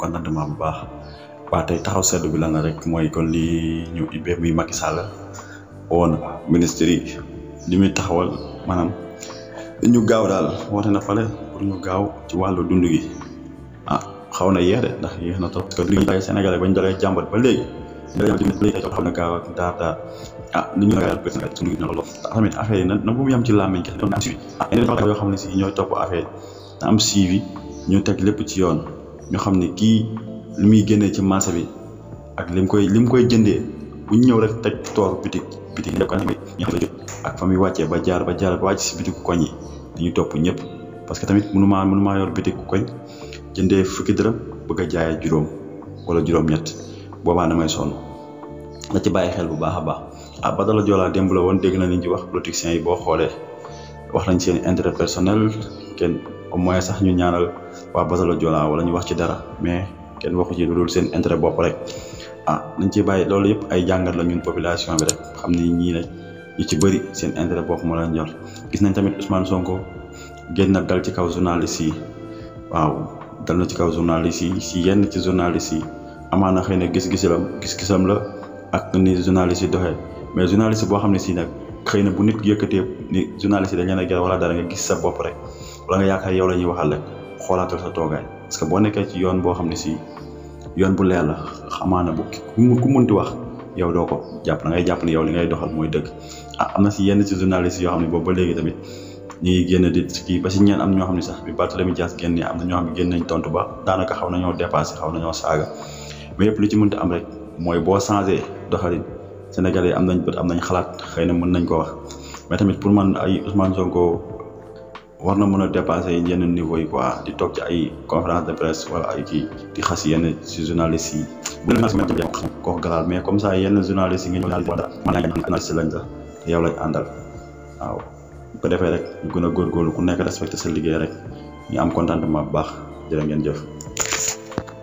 contentement bu baax waa tey taxaw seddu bi lan la rek mooy kon li ñu ibbee muy Macky Sall woon ministre yi li muy taxawal maanaam ñu gaaw daal woote na fale pour ñu gaaw ci wàllu dund gi xaw na yéex de ndax yéex na trop parce que li ñu Sénégalais bañ dalee jàmbat ba léegi xaw na gaaw ak daar li ñu ragal peut être suñu na lool tamit affaire yi na bu mu yam ci làmmiñ kese doon am suivi yoo xam ne si ñooy topp affaire na am suivi ñu teg lépp ci yoon ñu xam ne kii li muy génnee ci marché bi ak lim koy jëndee bu ñu ñëw rek teg toog bitik def ko ak fa muy wàccee ba jaar ba wàcc si bitiku koñ yi dañuy topp ñëpp parce que tamit mënumaa yor bitiku koñ jëndee fukki dërëm bëgg a jaayee juróom wala juróom-ñett boobaa damay sonn na ci bàyyi xel bu baax a baax Badara Joola démb la woon dégg na liñ ci wax politiciens yi boo xoolee wax nañ seen intérêt personnel kenn au moins sax ñu ñaanal waa Badara Joola wala ñu wax ci dara mais kenn waxu ci lu dul seen intérêt bopp rek nañ ci bàyyi loolu yëpp ay jàngat la ñun population bi rek xam ni ñii ne ñu ci bëri seen intérêt bopp moo leen ñor gis nañ tamit Ousmane Sonko génn na dal ci kaw journaliste yi dal na ci kaw journaliste yi si yenn ci journaliste yi amaana xëy na gis-gisam la ak ni journaliste yi doxee mais journaliste boo xam ne si nag xëy na bu nit yëkkatee ni journaliste yi dañ leen a ger wala dara nga gis sa bopp rek wala nga yaakaar yow la ñuy waxal rek xoolaatal sa toogaay parce que boo nekkee ci yoon boo xam ne si yoon bu leer la xamaana bu ku munti wax yow doo ko jàpp da ngay jàpp ne yow li ngay doxal mooy dëgg am na si yenn ci journaliste yoo xam ne boobu ba léegi tamit ñu ngi génn di kii ba si ñeen am ñoo xam ne sax bi Barthélémy Dias génne am na ñoo xam ne génn nañ tontu ba daanaka xaw nañoo dépassé xaw nañoo saaga mais yëpp li ci mënti am rek mooy boo changé doxalin Sénégalais yi am nañ bët am nañ xalaat xëy na mën nañ ko wax mais tamit pour man ay Ousmane Sonko war na mën a dépassé yenn niveau yi quoi di toog ci ay conférence de presse wala ay kii di xas yenn si journalistes yi bu leen ko galaal mais comme ça yenn journalistes yi nga ñëw man analyste lañ la te yow lañ àndal bu ko defee rek ñu gën a góorgóorlu ku nekk respecté sa liggéey rek ñu am contentement bu baax jërë ngeen jëf